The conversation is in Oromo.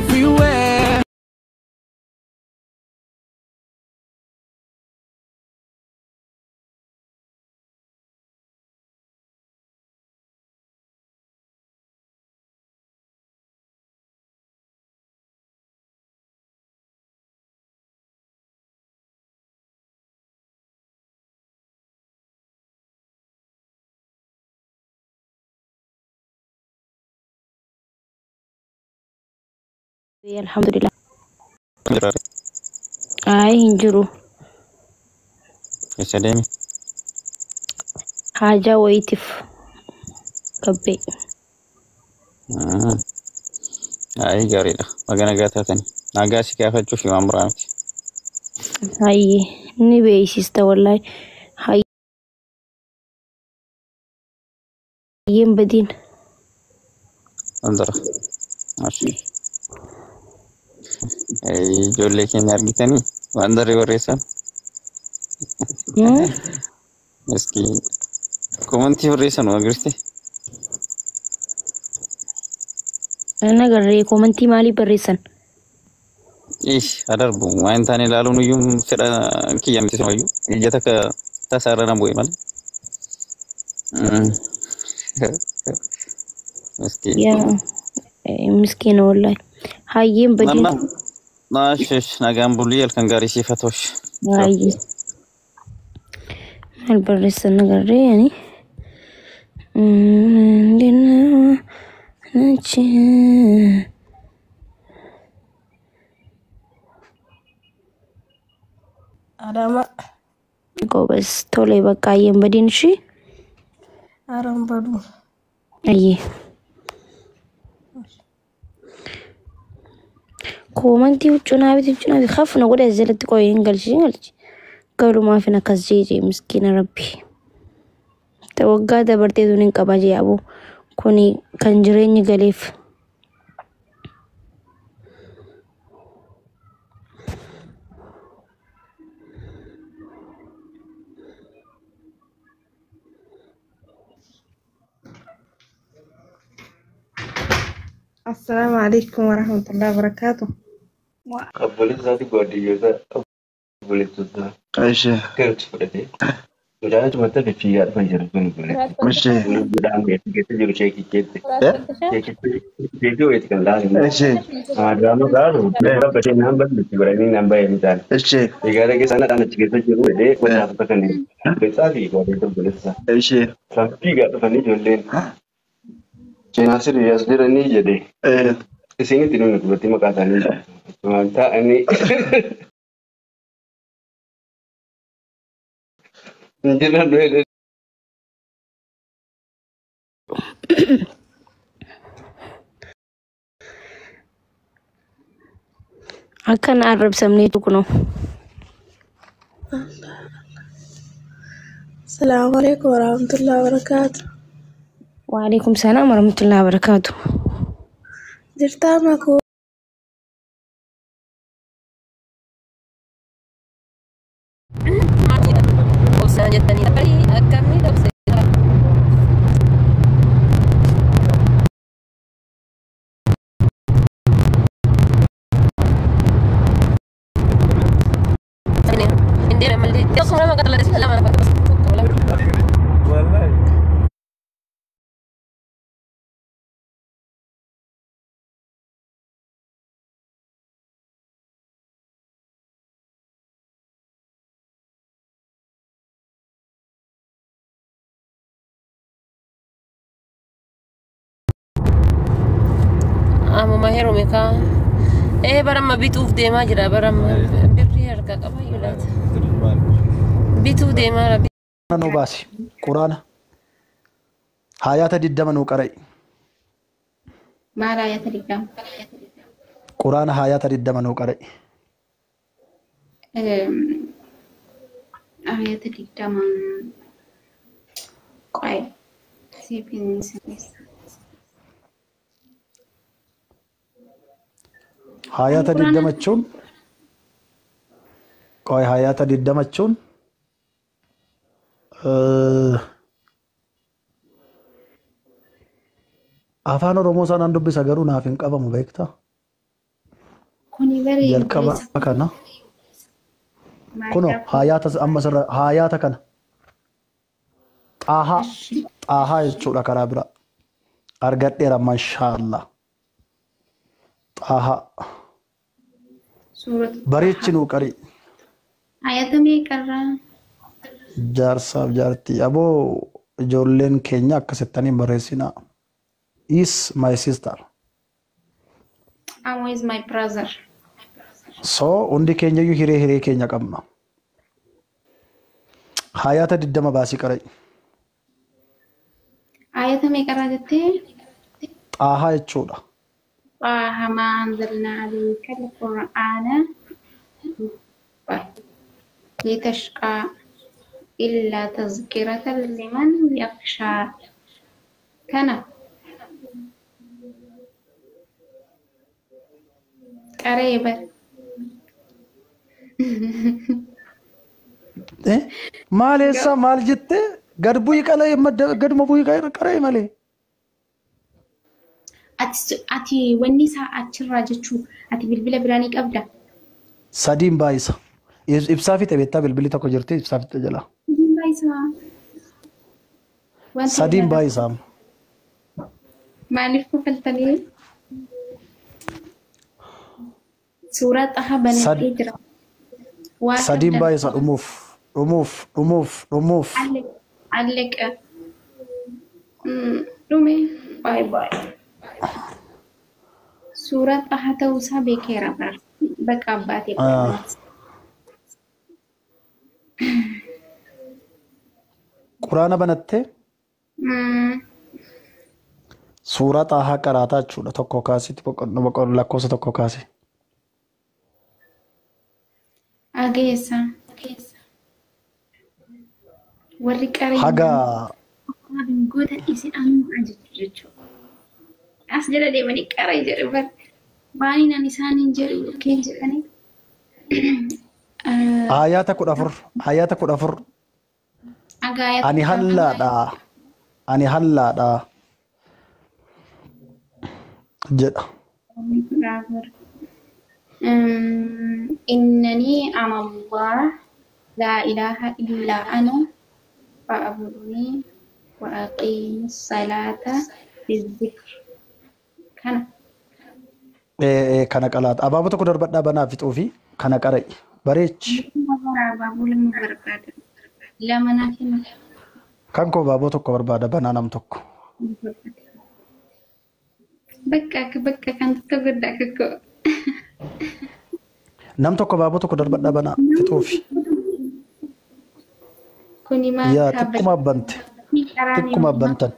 Everywhere. Alhamdulillah. Ay, hin jiru. Eessa deemi? Haajaa wayiitiif qabbee. Ayi gaariidha. Baga nagaa taatani. Nagaa si gaafachuuf waan biraa miti. Hayyee ni beeksista wallaahi. Hayyeen badiin. Fuuldura. Ijoollee keenya argitanii waan daree barreessan. Miskiin. Komantii barreessan waan agartee? Nan agarree komantii maalii barreessan? Ish adarbu waan hin taane ilaaluun iyyuu fedha kiyya miti iyyuu ija takka tasaarra na bu'e malee. Miskiin. Yaa miskiina wallaahi. Hayyeen badiin. Nama naashish nagaan bulii halkan gaarii siif haa ta'u. Hayyee. Maal barreessan agarree ani? Adama. Goobas tole bakka hayyeen badiin ishii. Aran badu. Hayyee. Koomantii huccuu naa biti huccuu naa biti hafna godhe as jalatti qoyee hin galchi hin galchi. Galumaaf hin akkas jee miskiina rabbi. Ta waggaa dabartee tun hin qaba jee aboo. Kuni kan jireenyi galeef. Assalamu alaikum warahmatullahi wabarakatuh. Obboleessaati guardiyoota obboleettota Ishee. gartu fudhatee mucaan achumatti fiigaa dhufan jiru kun obboleetti. Ishee. Godhaan keessa jiru sheekikeetti. Sheekii wayiiti kan laalu. Ishee. Diraama gaaru dhaabbatee naan bal'atti godhanii naan baay'ee mitaan. Ishee. Egaa keessa nadhaan achi keessa jiru jedhee godaantota kanneen obboleessaa fi guardiyoota obboleessaa. Ishee. Isaan fiigaa dhufanii ijoolleen. Seenaa as jiranii jedhee. Isinitti nuni dubartii maqaa isaanii achumaan taa'anii hin jiran jedhee. Akkana arrabsamneetu kunoo. Assalamu alaikum warahmatullahi wabarakatuh. Waalaikum salaam warahmatullahi wabarakatuh. Jirtaa makoo. Amuma heerume kaa. Ee baramma bituuf deemaa jira baramma birrii harkaa qaba laata. Bituuf deemaa jira. Nuu baasi quraana hayaata 20 nuu qara'i. Maal ayata 20? Quraana hayaata 20 nuu qara'i. Ayata 20 qo'e siif hin sirreessa. Hayaata Quraana 20 jechuun qo'e hayaata 20 jechuun afaan Oromoo sanaan dubbisa garuu naaf hin qabamu beektaa? Kuni bari Jalqaba kana. Kunoo hayaata amma sirra hayaata kana. Xaahaa xaahaa jechuudha karaa biraa. Argadheera maashaallah. Xaahaa. Suuratu Bareechi nuu qarii. Ayata meeqarraa? Jaarsaaf jaartii aboo ijoolleen keenya akkasittanii hin barreessinaa. Is my sister. I'm with my brother. So hundi keenya iyyuu hiree hiree keenya qabna. Hayaata 20 baasii qarai. Ayata meeqarraa jettee? Xaahaa jechuudha. طه ما أنزلنا عليك القرآن لتشقى إلا تذكرة لمن يخشى. كان قريبا. Maal eessaa maal jettee gad bu'ii qalee gaduma bu'ii qaree malee. Ati wanni isaa achirraa jechuu ati bilbila biraa ni qabda. Sadiin baay'isa. Ibsaa fixe beektaa bilbilli tokko jirti ibsaa fixe jala. Sadiin baay'isa. Wanti Sadiin baay'isa. Maaliif kofaltanii? Suuraa xaha banatee jira. Waa Sadiin qabdan. Baay'isa dhumuuf dhumuuf dhumuuf dhumuuf. Alleqa. Dhume. Baay baay. Suuraa xaha ta'uusaa beekeera bara. Bakka abbaatee. Quraana banattee suuraa xaahaa qaraataa jechuudha tokko kaasitti boqonnaa lakkoofsa tokko kaase. Ageessa. Warri qaree Haga goota isin anuma jechuudha. As jala deemanii qaree jedhu bar. Baaniin ani isaaniin jedhu yookiin jedhanii. Aayaata 14 aayaata 14. Agaayata. Ani hallaadha ani hallaadha jedha. 14. إنني أنا الله لا إله إلا أنا فاعبدني وأقيم الصلاة للذكر. كان Kana qalaata abaaboo tokko darbadhaa banaa fixuu fi kana qara'i bareechi. Abaaboo lama barbaada. Lama naa kennu. Kan koo abaaboo tokko barbaada banaa nam tokko. Bakka bakka kan tokko guddaa kakko. Nam tokko abaaboo tokko darbadhaa banaa fixuu fi. Kuni maal? Yaa xiqquma abbante xiqquma abbantan.